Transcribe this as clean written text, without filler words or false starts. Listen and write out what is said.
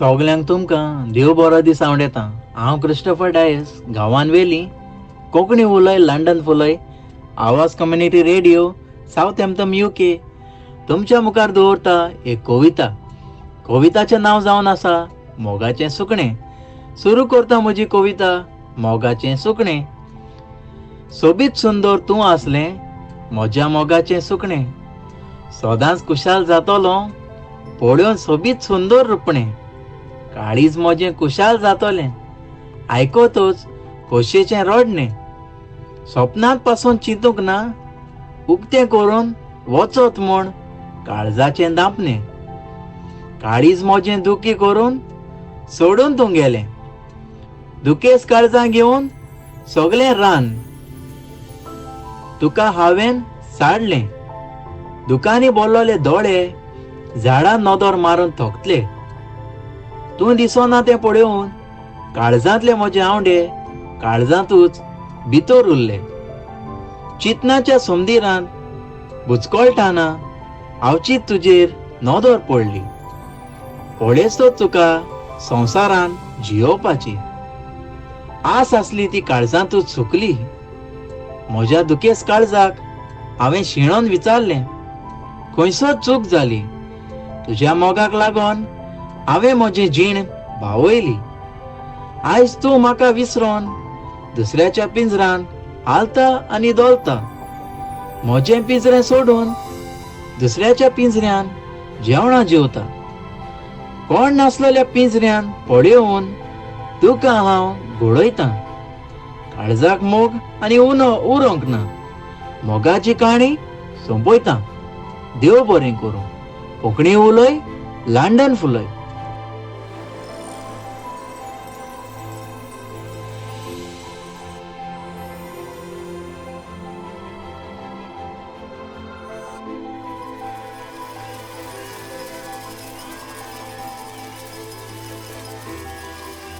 सगल्यांक तुमकां देव बरो दीस आवडेता. हांव क्रिस्टोफर डायस, गांवान वेली, कोंकणी उलय, लंडन फुलय, आवाज कम्युनिटी रेडिओ, सावथहॅम्पटन UK. तुमच्या मुखार दवरता एक कविता. कविताचें नांव जावन आसा मोगाचें सुकणें. सुरू करता म्हजी कविता मोगाचें सुकणें. सोबीत सुंदर तूं आसलें म्हज्या मोगाचें सुकणें, सदांच खुशाल जातलो पळोवन सोबीत सुंदर रुपणें. काळीज म्हजें खुशाल जातलें आयकतच खोशयेचें रडणें. सपनांत पासून चिंतूंक ना उक्तें करून वचत म्हूण काळजाचें दापणें. काळीज म्हजें दुखी करून सोडून तूं गेलें, दुखेस काळजां घेवन सगळें रान तुका हांवें साडलें. दुकांनी भरलेले दोळे झाडां नदर मारून थकतले, तूं दिसना तें पळोवन काळजांतले म्हजे आंवडे काळजांतूच भितर उरले. चिंतनाच्या सुमदिरांत बुचकळटाना आवचीत तुजेर नदर पडली, पळयसो तुका संवसारांत जियोवपाची आस आसली ती काळजांतूच सुकली. म्हज्या दुखेस काळजाक हांवें शिणोन विचारलें, खंयसो चूक जाली? तुज्या मोगाक लागून हांवें म्हजी जीण भावयली. आयज तूं म्हाका विसरोन दुसऱ्याच्या पिंजरान हालता आनी धोलता. म्हजें पिंजरें सोडून दुसऱ्याच्या पिंजऱ्यान जेवणां जेवता. कोण नासलेल्या पिंजऱ्यान पळोवन तुका हांव घडयतां. काळजाक मोग आनी उनो उरोंक ना, मोगाची काणी सोंपयता. देव बरें करूं. कोंकणी उलय, लंडन फुलय.